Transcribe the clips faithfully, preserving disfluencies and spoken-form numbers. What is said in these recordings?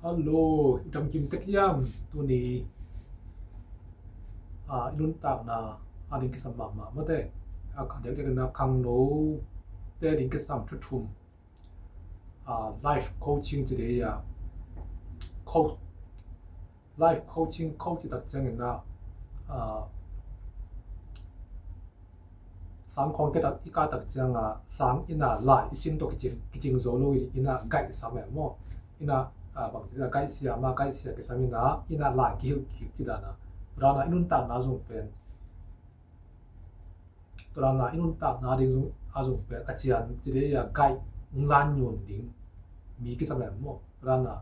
Hallo, i dam kim tek hiam? Tuni, ah, i nuntakna ading kisam mahmah mate. Ah, ka deuhdeuh na khangnote ading kisam thu thum. Ah, life coaching ci dei a. Co-, life coaching, coach ci tak ciangin na, ah, sang khawng kei tak, i kah tak ciang a, sang inn a lai i sin tawh kicing, kicing zo lo in, inn a gaih sam e maw. Inn a, ah, bangci a gaih sia, ma gaih sia kisam in a, inn a lai kihilh kik ci dan a. Tua dan a i nuntakna zong pen, tua dan a i nuntakna ding zong, a zong pen a cian ci dei a, gaih, ung lan nyun ding mi kisam e maw. Tua dan a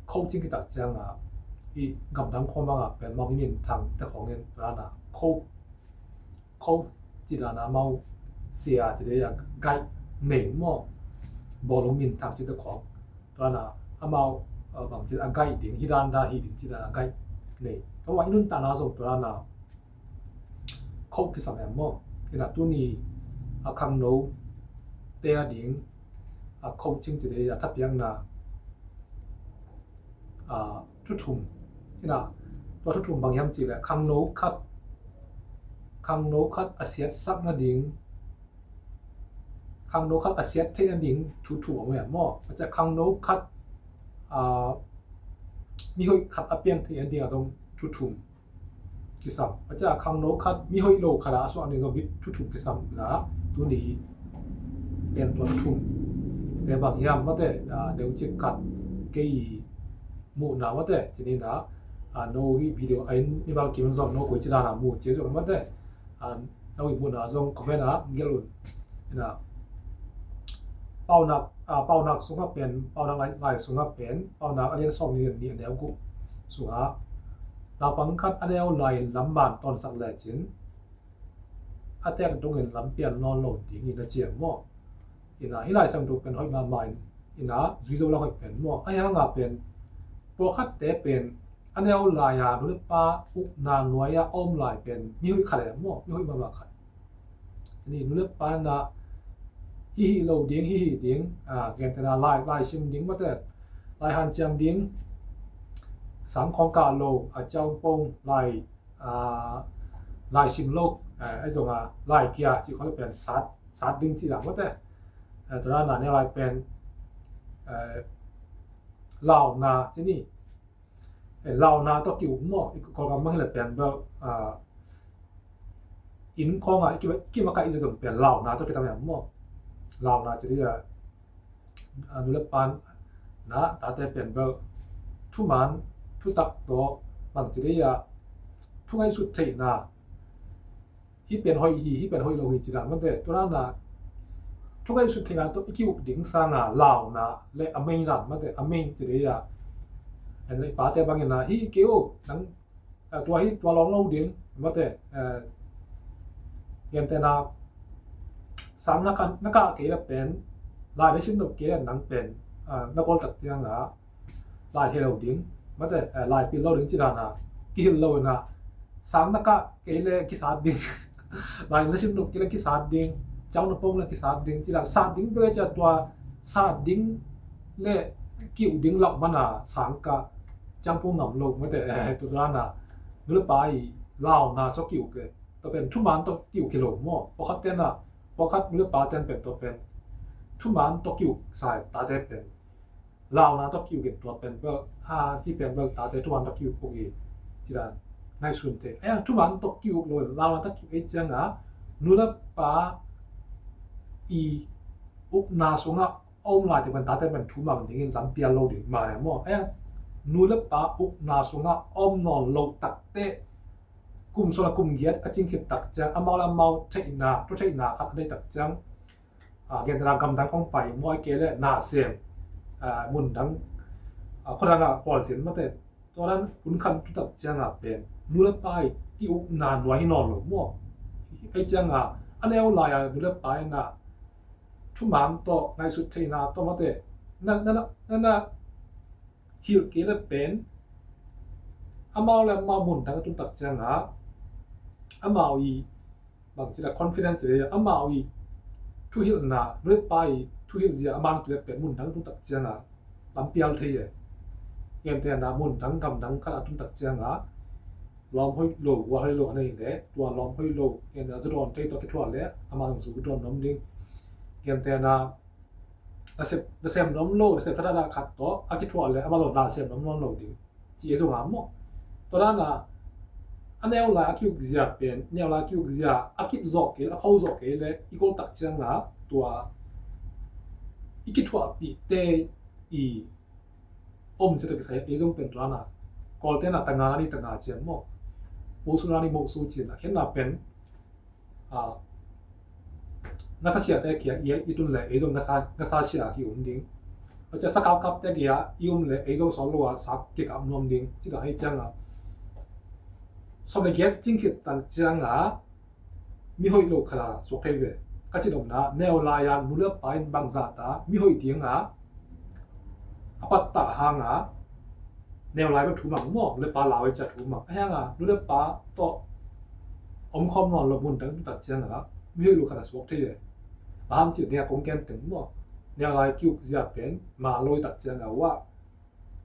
coaching kitak ciang a, i gamdang khawng bang a pen mau mi minthang te khawng in, tua dan a coach, coach ci dan a amau sia ci dei a, gaih nei maw. Bawlung minthang ci te khawng, tua dan a amau, ah, bangci a gaih ding, hi dan dan hi ding ci dan a gaih nei. Tua i nuntakna zong tua dan a coach kisam e maw. Ina tuni a khangnote ading a coaching ci dei a thapiakna, ah, thu thum. Ina tua thu thum bang hiam cih leh khangno khat, khangno khat a siatsak nading, khangno khat a siat theih nading thu thum om e maw. A ciah khangno khat, ah, mihoih khat a piang theih nading a zong thu thum kisam. A ciah khangno khat mihoih lo khat a suah nading zong thu thum kisam. Ina tuni pen tua thu thumte bang hiam mate, ah, deuh cik khat kei muhna mate, ci ni na, ah, no hi video a in mi bang kim zong no koi ci dan a mu ci zong mate, ah, no hi muhna zong comment a gelh un. Ina, Paunak, ah, Paunak sungah pen, Paunak lai, lai sungah pen, Paunak a lian sawm ni, ni a neu guk sungah, naupang khat a neu lai-in lam man tawnsak lecin, a tek dongin lampial nawn lo dingin a ci e maw. Ina, hih Lai Siangtho pen hoih mahmah in, ina, zui zo la hoih pen maw. Ahi hanga pen, pawlkhatte pen, a neu lai-a nu le pa ukna nuai-a a om lai pen mihoih khat e maw, mihoih mahmah khat. Ni nu le pa na, hih hih lo ding, hih hih ding, ah, gentehna lai, lai sim ding mate, lai hanciam ding, sang khawng kah lo, a ciang pong lai, ah, lai sim lo, eh, ahi zong a, lai kia, ci khawng le pen sat, sat ding ci lam mate. Eh, tua na neu lai pen, eh, launa, ci ni. Eh, launa tawh ki-uk maw, i Kawlgam bang hi le pen bel, ah, inn khawng a, i ki, ki makaih i zong pen launa tawh kitam e maw. Launa ci dei a, ah, nu le pa na, tate pen bel thuman, thutak tawh, bang ci dei a, thu ngaihsut theihna, hih pen hoih hi, hih pen hoih lo hi ci dan mate. Tua dan a, thu ngaihsut theihna tawh i ki-uk ding sanga launa le a mei dan mate, a mei ci dei a. En le i pate bangin a, hih kei uh, nang, ah, tua hi, tua lawng lo ding mate, eh, gentehna, sang na kah, na kah kei le pen, lai na sim nop kei le nang pen, ah, na kawl tak ciang a, lai heh lo ding mate, eh, lai pil lo ding ci dan a, kihilh lo in a, sang na kah kei le kisat ding, lai na sim nop kei le kisat ding, ciang na pong le kisat ding ci dan, sat ding bek a, tua sat ding le ki-uk ding lak man a sang kah, ciang pong ngam lo mate, eh, tua dan a, nu le pa i launa sawk ki-uk e, tua pen thuman tawh ki-uk hi lo maw, pawlkhat ten a, pawlkhat nu le pa ten pen tua pen thuman tawh ki-uk sa e, tate pen launa tawh ki-uk in tua pen bel, ah, hih pen bel tate thuman tawh ki-uk puk hi ci dan ngaihsun thei. Ahi hang thuman tawh ki-uk lo, launa tawh ki-uk ei ciang a, nu le pa i ukna sungah a om lai teh pen tate pen thu mang dingin lampial lo ding mah e maw. Ahi hang nu le pa ukna sungah a om nawn lo takteh, kum sawm le kum giat a cing khit tak ciang, amau le amau theihna, thu theihna khat a deih tak ciang, ah, gentehna gamdang khawng pai maw, ahih kei leh na sem, ah, mundang, ah, khuadang ah khualzin mate, tua dan hun khat tu tak ciang a pen nu le pa i ki-ukna nuai hi nawn lo maw. Ahih ciang a, a neu lai a nu le pa in a thuman tawh, ngaihsut theihna tawh mate, na, na, na, na, na hilh kei le pen, amau le amau mundang a tun tak ciang a, amau i bangci le confidence le, amau i thuhilhna, nu le pa i thuhilh zia a man kei le pen mundang a tun tak ciang a lampial thei e. Gentehna mun dang gam dang khat a tun tak cianga lawm hoih lo, gual hoih lo a nei leh tua lawm hoih lo, gentehna zu dawn thei tawh kithuah leh amah zong zu dawn nuam ding. Gentehna nasep, nasem nuam lo, nasep thadah khat tawh a kithuah leh amah zong nasem nuam nuam lo ding. Ci e zong a maw. Tua dana a neu lai a kiuk zia pen, neu lai a kiuk zia a kip zawh kei, a kho zawh kei leh i kol tak cianga tua i kithuahpihte i om sia tawh kisai ei zong pen tua na. Kawlte na tanga na ni tanga cian maw. Mosu na ni mosu cian a khenna pen, a, ngasa siate kia i, i tun leh ei zong ngasa, ngasa sia ki um ding. Tua ciang sakap kapte kia i um leh ei zong sawt lo a sak kikap nuam ding. Ci dan ei cianga sawm le giat cing khit tak cianga mi hoih lo khat a suak thei ve. Ka cih nopna, neu lai-a nu le pa in bangzah ta mi hoih dinga a pattah hanga neu lai bek thu mang maw, nu le pa lau i cia thu mang. A hianga nu le pa tawh omkhawm nawn lo mun dang tak cianga mi hoih lo khat a suak thei ve. Bang hang cih dinga kong gen teng maw, neu lai kiuk zia pen ma lo i tak cianga uah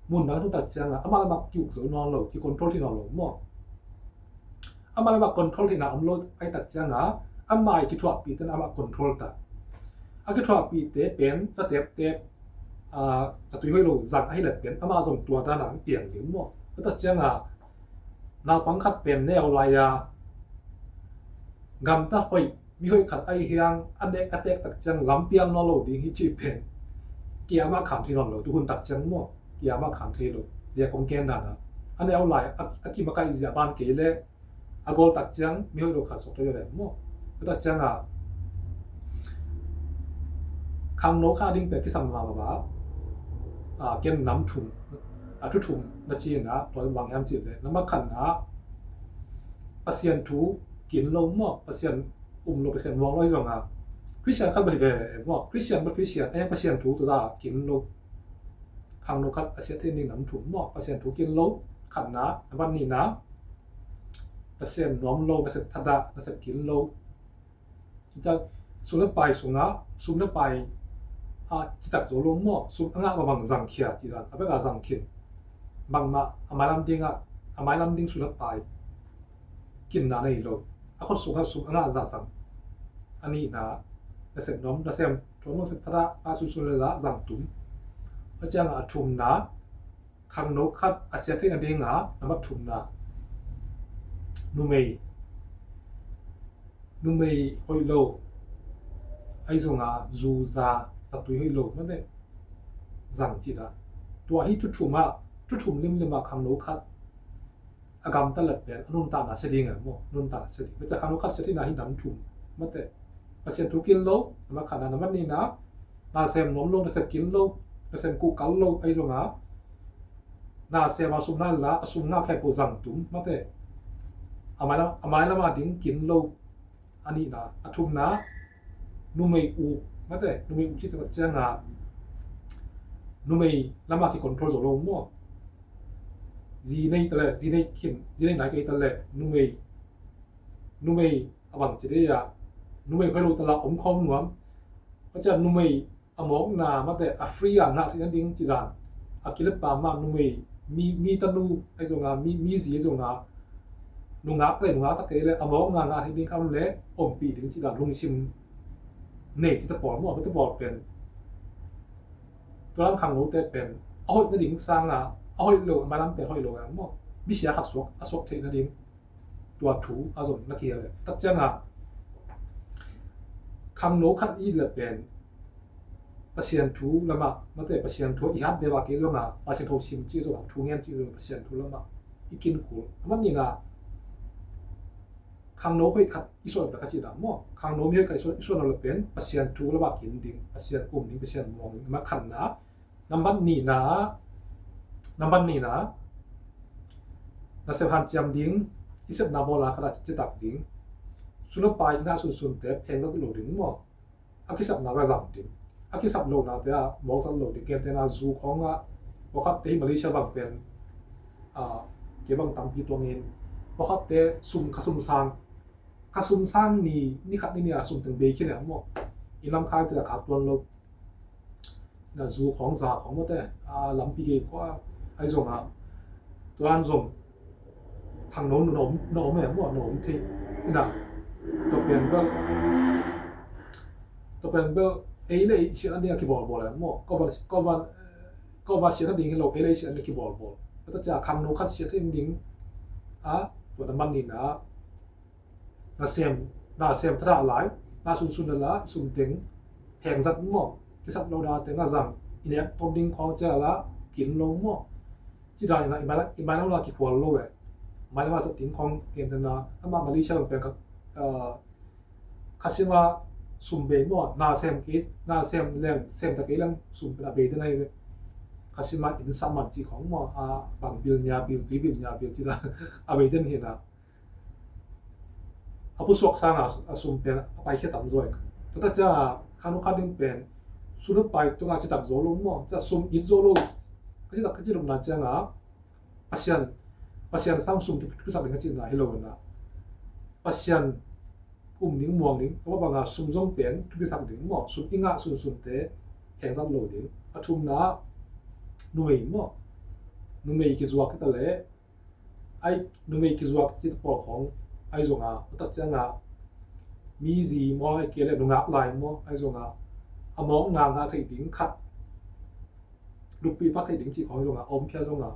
mun dang tu tak cianga amah lamah kiuk zo nawn lo, ki control thei nawn lo maw. Amah lamah control theihna om lo ai tak cianga amah i kithuahpihte amah control ta. A kithuahpihte pen zateptep, a, zatui hoih lo zang ahi leh pen amah zong tua dana piang ding maw. A tak cianga naupang khat pen neu lai-a gamta hoih mi hoih khat ahi hiang a nek a tek tak ciang lampiang nawn lo ding hi cih pen kiamah kham thei nawn lo, tuhun tak ciang maw, kiamah kham thei lo. Zia kong gen dana a neu lai a, a kimakaih zia ban kei leh a gol tak ciang mi hoih lo khat suak thei leh maw. A tak cianga khangno khat ding pen kisam mama a, ken nam thum, a, thu thum na ci-in a, tua bang hiam cih leh, na makhatna Pasian thu kin lo maw, Pasian um lo, Pasian muang lo hi zonga Christian khat bang hi veve maw, Christian bang Christian, eh, Pasian thu tua kin lo. Khangno khat a siat thei ding nam thum maw, Pasian thu kin lo, khatna, na bat nihna Pasian nuam lo, nasep thadah, nasep kin lo. Citak sum le pai sungah, sum le pai a citak zo lo maw, sum a ngah bang zangkhia ci dan a vek a zangkhin. Bangmah a mailam dingah, a mailam ding sum le pai kinna nei lo. A khut sungah sum a ngah zah zang. A nihna nasem nuam, nasem tuam nasep thadah a sunsun le lah zang tum. A ciangah a thumna khangno khat a siat theihna dinga, nambat thumna numei, numei hoih lo, ahi zonga zu za, zatui hoih lo mate zang cih dan. Tua hi thu thum ah, thu thum limlim ah khangno khat a gamtat leh pen a nuntakna sia ding a maw, nuntakna sia ding. Mate khangno khat siat theihna hi nam thum mate. Pasian thu kin lo, nambat khatna, nambat nihna nasem nuam lo, nasem kin lo, nasem kuh kal lo, ahi zonga nasem a sum ngah la, a sum ngah khempeuh zang tum mate. A mailam, a mailam a ding kin lo. A nihna, a thumna numei uk mate, numei uk cih ciangah numei lamah ki control zo lo maw. Zi nei ta leh, zi nei khin, zi nei nai kei ta leh numei, numei a bang ci dei a, numei hoih lo ta la om khawm nuam. Tua ciang numei a mawkna mate a free a ngah theihna ding ci dan. A kilepa mah numei, mi, mi tanu ahi zonga, mi, mi zi ahi zonga nungak leh nungak tak kei leh a mawkna ngah theih ding kha om leh ompih ding ci dan lungsim nei ci ta pawl maw, mi ta pawl pen. Tua dan khangnote pen a hoih nading sangah a hoih lo, a mailam pen hoih lo a maw, misia khat suak, a suak theih nading tua thu a zon na kihel leh. Tak ciangah khangno khat i leh pen Pasian thu lamah mate, Pasian thu i hat deuh a kei zongah Pasian thu sim cih zongah, thu ngen cih zongah Pasian thu lamah i kin kul. Nambat nihna khangno hoih khat i suan leh kha cih dan maw, khangno mi hoih khat i suan, i suan leh pen Pasian thu lamah kin ding, Pasian um ding, Pasian muang ding. Nambat khatna, nambat nihna, nambat nihna nasep hanciam ding, i sepna bawl a khat a citak ding. Sum le pai i ngah sunsunte pheng zat lo ding maw. A kisapna bek zang ding. A kisap lohnate ah mawk zat lo ding. Gentehna zu khawngah, pawlkhatte hi Malaysia bang pen, a, kei bang tampi tuangin, pawlkhatte sum, kha sum sang, kha sum sang ni, ni khat ni ni a sum teng bei khin e maw. I lam kha kila kha tuan lo. Na zu khawng, za khawng mawte, a, lampi gei khua, Ahi zongah tua dan zong khangno na om, na om em maw, na om thei. Ina, tua pen bel, tua pen bel ei le ei siatna ding a kibawlbawl em maw. Kawvan, kawvan, kawvan siatna ding hi lo, ei le ei siatna ding a kibawlbawl. Tua cia khangno khat siat thei ding a, tua na man nina nasem, nasem thadah lai, na sunsun la la, sum teng hengzat maw, kisap lo da teng a zang, i nek tom ding khawng cia la, kin lo maw. Ci dan ina, i mai la, i mai la la kikhual lo e. Mai la ma zat ding khawng ken tena, ama Malaysia lam pen kha, ah, khasima sum bei maw, nasem kit, nasem leng, sem ta kei leng sum pen a bei tena i khasima in saman ci khawng maw, a bang bil nia bil, tui bil nia bil ci la, a bei ten hina. A pusuak sanga a sum pen a paikhia tam zaw e. Tua ta cia khangno khat ding pen sum a pai tunga ci tam zaw lo maw. Cia sum it zaw lo. Ka ci tak ka ci lupna cianga Pasian, Pasian sang sum thupisak ding ka cina hi lo na. Pasian um ding muang ding. Kama banga sum zong pen thupisak ding maw. Sum i ngah sunsunte hengzat lo ding. A thumna numei maw. Numei kizuak kita le ai numei kizuak cita pawl khawng ai zonga, utak cianga mizi maw, ai kei le nungak lai maw, ai zonga a mawkna ngah theih ding khat, lukpi pak theih ding cih khawng zonga om phial zonga,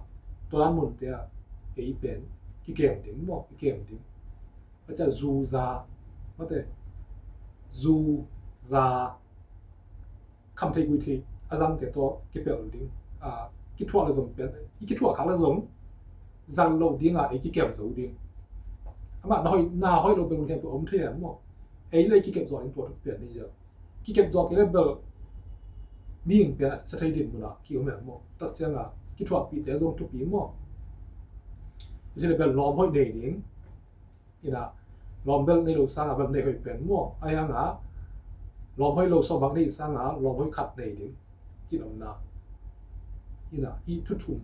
tua dan munte ah ei pen kikem ding maw, kikem ding. Ka cia zu za, mate, zu za kham thei gui thei a zangte tawh kipelh ding. A, kithuah le zong pian, i kithuah khak le zong zang lo dinga ei kikem zo ding. Amah na hoih, na hoih lo bel mun khem pe om thei a maw. Ei le ei kikem zo ding tua thuk pian ni zia. Kikem zo kei le bel mihing pian a sa thei din muna ki om a maw. Tak cianga kithuahpihte zong thupi maw. Isi le bel lawm hoih nei ding. Ina, lawm bel nei lo sanga bel nei hoih pen maw. Ai hanga lawm hoih lo sawm bang nei sanga lawm hoih khat nei ding. Cin omna. Ina, hi thuthum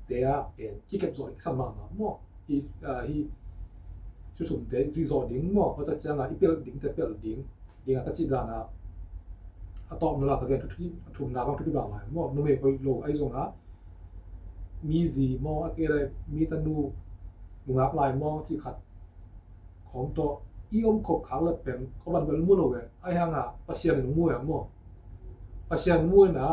te a pen kikep zawh ding kisam mahmah maw. Hi, ah, hi thuthum te ri zawh ding maw. Hua cat cianga i pelh ding te pelh ding. Dinga ka cih dana a tawpna la ka gen thuthum, a thumna bang thupi bang lai maw. Numei hoih lo ai zonga mizi maw, a kei le mi tanu nungak lai maw, cih khat khawng tawh i om khop khak le pen kawvan bel mu lo e. Ai hanga Pasian in mu e maw. Pasian mu ina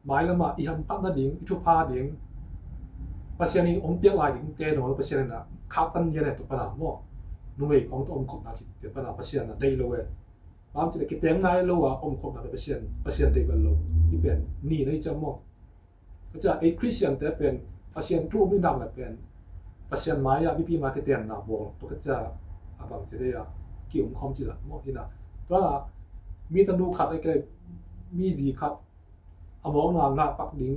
mai lama i hamphat nading, i thupha ding, Pasian in ong piak lai ding te nawl Pasian ina khak tan lian e tu pana maw. Numei khawng tawh om khopna khit te pana Pasian a deih lo e. Bang ci le kiteng nai lo a om khopna Pasian, Pasian deih bel lo. I pen ni nei ciam maw. Ka cia ei Christian te pen Pasian thu om i nak le pen Pasian mai a mipi mai kitenna bawl tua ka cia a bang ci dei a ki om khawm ci la maw ina. Tua la mi tanu khat ai kei le mi zi khat a mawkna ngah pak ding,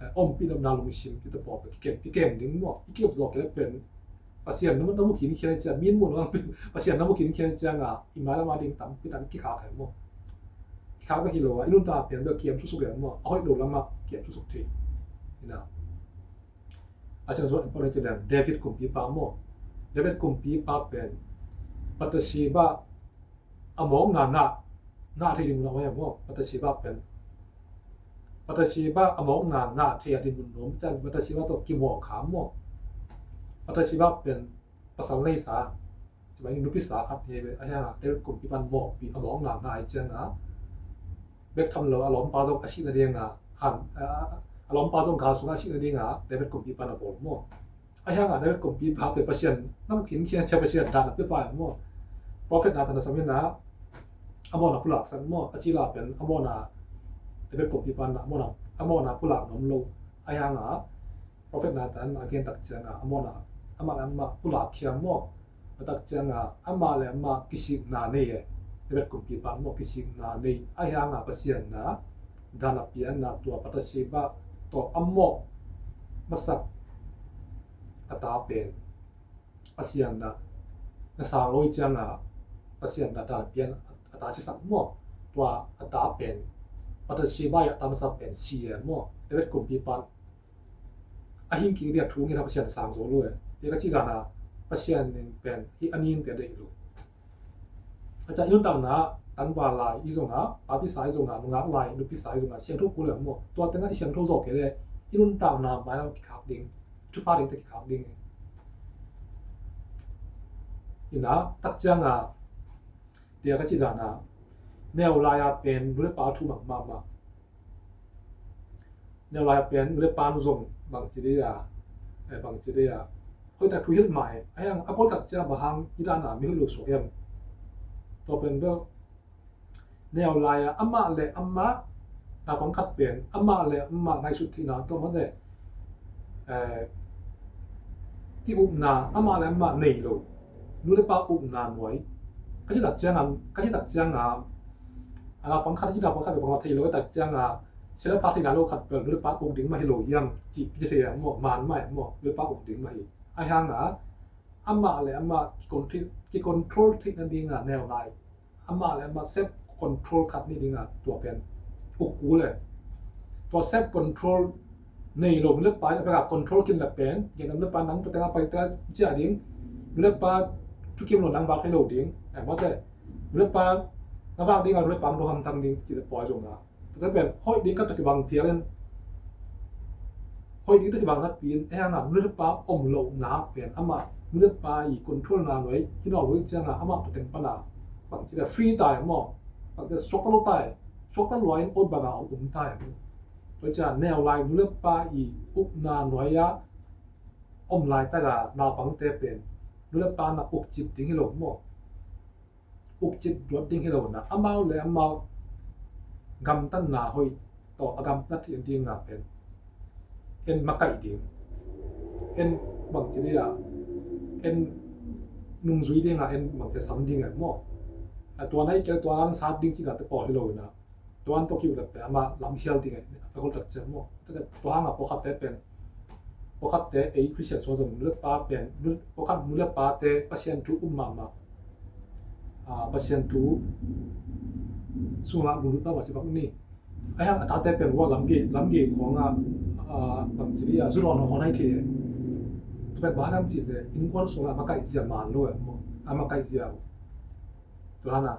eh, ompih nopna lungsim kita pawh kikem, kikem ding maw. I kikem zawh kei le pen Pasian na mu, na mu khin khian ciang, min mun wang Pasian na mu khin khian cianga i mai lama ding tampi tak kikhak hai maw. Kikhak bek hi lo a, i nuntak pen bel kiam thusuk hai maw. A hoih lo lama kiam thusuk thei. Ina. A ciang zuan pau le ci lian David kumpipa maw. David kumpipa pen Bathsheba a mawkna ngah, ngah thei ding lo hai maw. Bathsheba pen Bathsheba a mawkna ngah thei a ding mun nuam ciang Bathsheba tawh kimawh kha maw. Bathsheba pen pasal neisa, ci mai nupisa khat hi ve, a hianga David kumpipan mawhpi a mawkna ngah ai cianga bek tham lo a lawmpa zong a sihna dinga han, a, a lawmpa zong gal sunga a sihna dinga David kumpipan a bawl maw. A hianga David kumpipa pen Pasian na mu khin khian cia Pasian dan a pia pa maw. Prophet Nathan a sam ina a mawhna pulak sak maw, a cila pen a mawhna David kumpipan a mawhna, a mawhna pulak nuam lo. A hianga Prophet Nathan a gen tak cianga a mawhna amah le amah pulak khiam maw. A tak cianga amah le amah kisikna nei e. David kumpipa maw kisikna nei. A hianga Pasian na dan a pianna tua Bathsheba tawh a mawh masak a ta pen Pasian na na sang lo i cianga Pasian na dan a pian a ta sisak maw. Tua a ta pen Bathsheba i a ta masak pen si e maw. David kumpipa a hing kik dia thu ngen a Pasian sang zo lo e. Te ka cih dana Pasian in pen hi a nin te deih lo. A ca i nuntakna Tangval lai i zong a, papi sa i zong a, nungak lai nupi sa i zong a, siangtho kul leh maw, tua tengah i siangtho zawh kei leh i nuntakna mailam kikhak ding, thupha ding teh kikhak ding. Ina tak ciang a, tia ka cih dan a, neu lai a pen nu le pa thu mang mahmah. Neu lai a pen nu le pa nu zong bangci dei a, eh, bangci dei a, hoih tak thu hilh mah hi. A hiang a pawl tak ciang bang hang i dan a mi hoih lo suak hiam? Tua pen bel neu lai a amah le amah, naupang khat pen amah le amah ngaihsut theihna tawh mate, eh, ki-ukna amah le amah nei lo, nu le pa ukna nuai. Ka cih tak ciang a, ka cih tak ciang a, a naupang khat, i naupang khat bang thei lo, tak ciang a sia le pha theihna lo khat bel nu le pa uk ding mah hi lo hiam cih kici thei a maw, man mah hi maw, nu le pa uk ding mah hi. A hiang a amah le amah ki-control, ki-control theihna ding a neu lai, amah le amah self control khat ni ding a, tua pen uk kul leh. Tua self control nei lo nu le pa in a pek a control khin leh pen, gen nu le pa nang tua tengah pai ta ciah ding, nu le pa thukim lo nang vak thei lo ding, eh, mate, nu le pa na vak ding a, nu le pa ang do hamthang ding cih leh pawi zong a. Tua pen hoih ding khat tawh kibang phial in, hoih ding tawh kibang napi in, a hiang a nu le pa om lohna pen amah nu le pa i control na nuai hi nawn lo i ciang a, amah tua teng pan a bangci le free ta hi maw, bangci le suakta lo ta hi, suakta lua in ot bang a om, om ta hi. Tua ciang neu lai nu le pa i ukna nuai a om laitak a naupangte pen nu le pa na ukcip ding hi lo maw, ukcip duat ding hi lo na, amau le amau gamtatna hoih tawh a gamtat theih ding a pen en makaih ding, en bangci dei a, en nungzui ding a, en bangci sam ding a maw, a tua na i kel tua na sat ding cih dante pawl hi lo na. Tuan tawh kiu leh pen amah lam hial ding a, a kol tak ciang maw. Tua hang a pawlkhatte pen, pawlkhatte ei Christian suang zong nu le pa pen, nu, pawlkhat nu le pate Pasian thu um mahmah, ah, Pasian thu sungah gulut mahmah ci bang ni. A hiang a tate pen hua lamgei, lamgei khawng a, ah, bangci dei a, zu lawn hong hon hai thei. Tua pen bang hiam cih leh innkuan sungah a makaih zia man lo e maw, a makaih zia. Tua hang a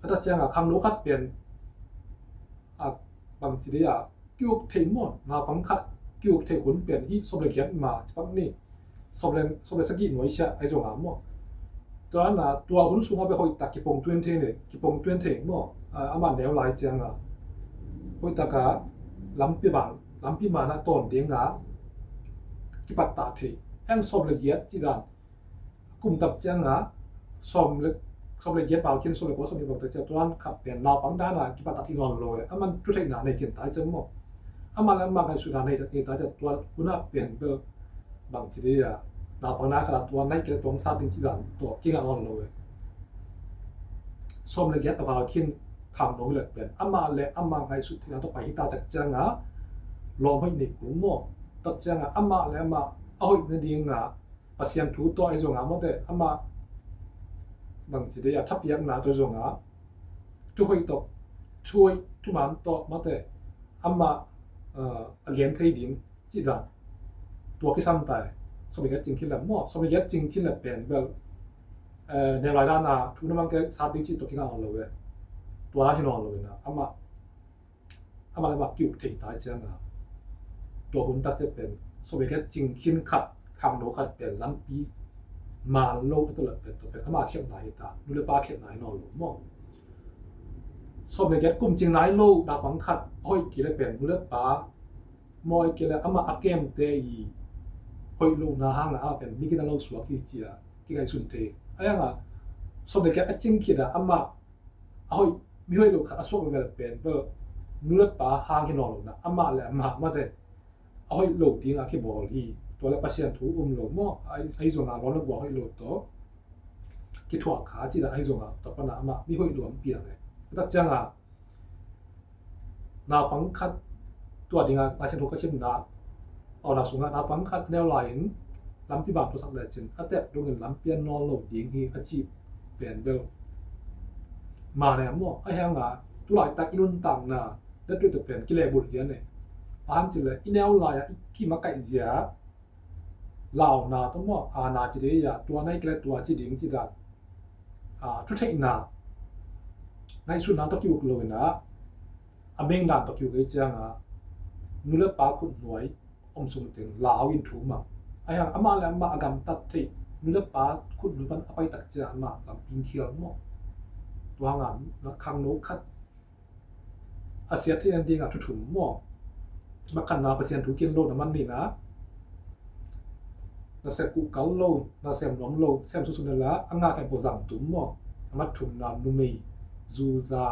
a tak ciang a khangno khat pen, a, bangci dei a, ki-uk thei maw, naupang khat ki-uk thei hun pen hih sawm le giat ma ci bang ni, sawm le, sawm le sagih nuai sia ahi zong a maw. Tua na tua hun sung a bek hoih tak kipong tuan thei ne, kipong tuan thei maw, a, amah neu lai ciang a hoih tak a lampi man, lampi man a tawn ding a kipat ta thei. Eng sawm le giat ci dan kum tak ciang a sawm le, sawm le giat val khin, sawm le kua, sawm le kua tak ciang tuan khat pen naupang dan a kipat ta thei nawn lo e. Aman thu theihna nei khin ta ciang maw, amah le amah ngaihsutna nei ta, nei ta ciang tua hun a pen bel bangci dei a, naupang na khat a tua na i kel tuang sat ding ci dan tua kingah nawn lo e. Sawm le giat a val khin khangno hi leh pen amah le amah ngaihsut theihna tawh pai hi ta tak ciang a lawm hoih nei kul maw. Tak ciang a amah le amah a hoih nading a Pasian thu tawh ahi zong a mawte, amah bangci dei a thapiakna tawh zong a thu hoih tawh, thu hoih thuman tawh mawte, amah, eh, a gen thei ding cih dan tua kisam ta hi. Sawm le giat cing khin leh maw, sawm le giat cing khin leh pen bel, eh, neu lai dan a thu na mang kei sat ding cih tua kingah nawn lo e. Tua dan hi nawn lo in a, amah amah le amah ki-uk thei ta ciang a, tua hun tak ciang pen sawm le giat cing khin khat, khangno khat pen lampi man lo a tua leh pen tua pen amah khialhna hi ta, nu le pa khialhna hi nawn lo maw. Sawm le giat kum cing nai lo naupang khat a hoih kei leh pen nu le pa maw, a hoih kei leh amah a kemte i hoih lohna hang a amah pen mi gina lo suak hi ci a kingaihsun thei. A hiang a sawm le giat a cing khit a amah a hoih, mi hoih lo khat a suak veve leh pen bel nu le pa hang hi nawn lo na, amah le amah mawte a hoih lo ding a kibawl hi. Tua leh Pasian thu um lo maw, ahi, ahi zong a lawm le gual hoih lo tawh kithuah kha cih dan ahi zong a tua pan a amah mi hoih lo a piang e. Tak ciang a naupang khat tua ding a Lai Siangtho ka simna, a, naupang sung a naupang khat a neu lai in lampi man tuaksak lecin a tep dongin lampi a nawn lo ding hi a cih pen bel man e maw. A hiang a tu laitak i nuntakna na tuite pen kilehbulh lian e. Bang hang cih leh i neu lai a i kimakaih zia, launa tawh maw, a, na ci dei a, tua na i kile tua ci ding ci dan, a, thutheihna ngaihsutna tawh ki-uk lo in ah, a mengdan tawh ki-uk ei ciangah nu le pa khut nuai om sung teng lau in thum ah, a hiang amah le amah a gamtat theih nu le pa khut nuai pan a pai tak ciang amah lampi khial maw. Tua hangah khangno khat a siat theih nadingah thu thum maw. Mak khatna Pasian thu kin lo na man nihna, nasep kuhkal lo, nasem nuam lo, sem susun la a ngah khempeuh zang tum maw. A mat thumna numei, zuza,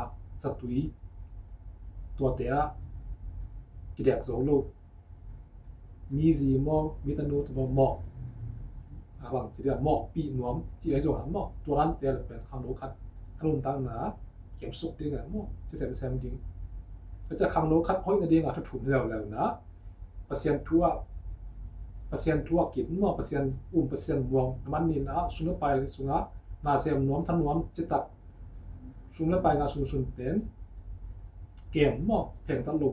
zatui, tuate ah kidek zo lo. Mi zi maw, mi tanu tawh maw, a bang ci dia maw, pih nuam ci ahi zongah maw, tua dan tel pen khangno khat a nuntakna kiamsuk ding a maw, ci semsem ding. Tua ciah khangno khat hoih nadingah thu thum leuleu na, Pasian thu ah, Pasian thu ah kit maw, Pasian um, Pasian muang na man nihna, sum le pai sungah nasem nuam, thanuam citak, sum le pai ngah sunsun pen kem maw, phengzat lo.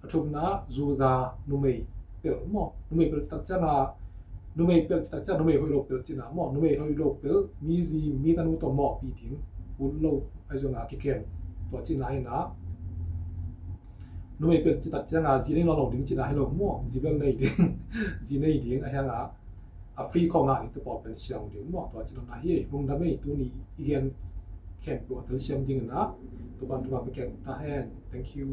A thumna zuza, numei pelh maw. Numei pelh citak ciangah, numei pelh citak ciangah numei hoih lo pelh cihna maw. Numei hoih lo pelh, mi zi mi tanu tawh mawhpih ding, ut lo ahi zongah kikem, tua cihna hi na. Numei pelh citak ciangah zi nei nawn lo ding cihna hi lo maw. Zi bel nei ding, zi nei ding, a hiangah a free khawng ngah ding te pawl pen siang ding maw. Tua cihna hi. Lungdam ei, tuni i gen khempeuh a telsiam ding in ah, tua pan tua pan kem ta hen. Thank you.